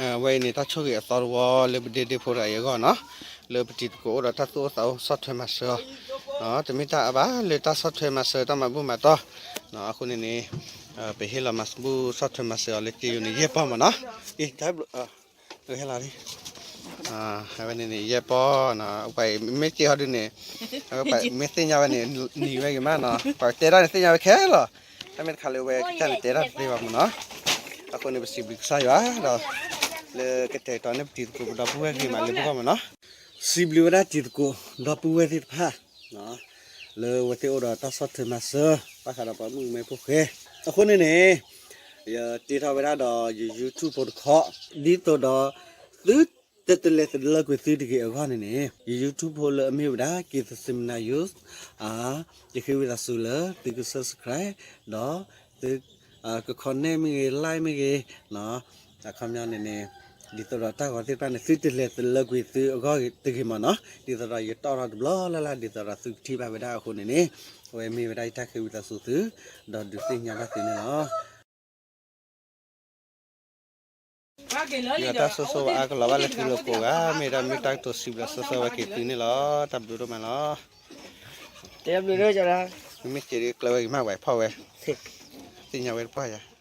အဝဲအံၤန့ၣ် တၢ်ဆိၣ်ဂ့ၤအသီတဝီလၢပဒ့ဒ့ဖိတဂၤအံၤအဂီၢ်နီၤ, လၢပတံၤသကိးအိၣ်ဒီးတၢ်သူၣ်အိၣ်သးအိၣ်ဆီၣ်ထွဲမၤစၢၤအီၤ, တမ့ၢ်တၢ်အါဘၣ် လၢတၢ်ဆီၣ်ထွဲမၤစၢၤတၢ်မၤဘူၣ်မၤတီၢ်, အဃိန့ၣ်န့ၣ် ပဟ့ၣ်လီၤမၤဘူၣ်ဆီၣ်ထွဲမၤစၢၤအီၤလၢက့ယိၤန့ၣ် ယဲၢ်ပီၢ်မးနီၤ, အံၤ တၢ်ဘျုး ဟဲလီၤလံ အဝဲန့ၣ်န့ၣ် ယဲၢ်ပီၢ်နီၤ, ပှၤမ့ၢ်စ့ဟီဒုန့ၣ် အဝဲပှၤမ့ၢ်သ့ၣ်ညါဝဲန့ၣ် နံၤဝဲဂ့ၤမးနီၤ, ပှၤတဲတၢ်န့ၣ်သ့ၣ်ညါဝဲခဲလီၤ, တၢ်မ့ၢ်တခါလၢဝဲကစၢ်န့ၣ်တဲတၢ်တသ့ဘၣ်မးနီၤ, အဃိန့ၣ် ပစံးဘျုးကစၢ်ယွၤဒီး လၢကတဲာ်ကတီၤန့ၢ်ပတံၤသကိးပဒီပုၢ်ဝဲၢ်ဂ့ၤမးလၢပဂီၢ်မးနီၤ, စံးဘျုးဝဲဒၣ်တံၤသကိးဒီပုၢ်ဝဲၢ်သ့ၣ်တဖၣ် လၢအဝဲသ့ၣ်အိၣ်ဒီးတၢ်ဆီၣ်ထွဲမၤစၢၤ ဘၣ်ဃးဒီးပှၤမုၣ်ကမဲဖိဃဲ, အဃိန့ၣ်န့ၣ် ယတ့ထီၣ်ဝဲဒၣ်ဒီးယ YouTube ဖိတခီ, ဒ်သိးဒီး သုတလဲၤတလၢကွံာ်သုတဂ့ၤအဂီၢ်န့ၣ်န့ၣ် ယ YouTube ဖိလၢအမ့ၢ်ဝဲဒၣ် က့ၤသစ့မနၤ Youth ယဃ့ဝံသးစူၤလၢသုက subscribe ဒီးသုက comment မ့ၢ်ဂ့ၤ like မ့ၢ်ဂ့ၤ, အခီပညီန့ၣ်န့ၣ် ဒ်သိးဒီးတၢ်ဂီၤသ့ၣ်တဖၣ်န့ၣ် သုတလဲၤတလၢကွံာ်သုအဂီၢ်တဂ့ၤမးနီၤ, ဒ်သိးဒီးယတီၣ်ထီၣ်တဘျီလၢ်လၢ် ဒ်သိးဒီးသုကထံၣ်ဘၣ်ဝဲဒၣ်အဃိန့ၣ်န့ၣ်, အဝဲမ့ၢ်ဝဲဒၣ်ယတၢ်ဃ့ဝံသးစူၤသု, ဒီးဒုးသ့ၣ်ညါဘၣ်သုန့ၣ်လီၤ. ယတၢ်ဆိၣ်ဂ့ၤအါကလီၤဘၣ်လၢသုလိၤကိးဂၤ, မ့ၢ်ဒၣ်မ့ၢ်တၢ်ကတိၤစံးဘျုးဆိၣ်ဂ့ၤဝဲက့ၤသုန့ၣ်လီၤ. တၢ်ဘျုးဒိၣ်မးလီၤ. မ့မ့ၢ်စ့ဒ်ကျၢၤဝဲဂ့ၤမးဝဲဖီၣ်ဝဲ, သ့ၣ်ညါဝဲတပှၢ်ယၤ.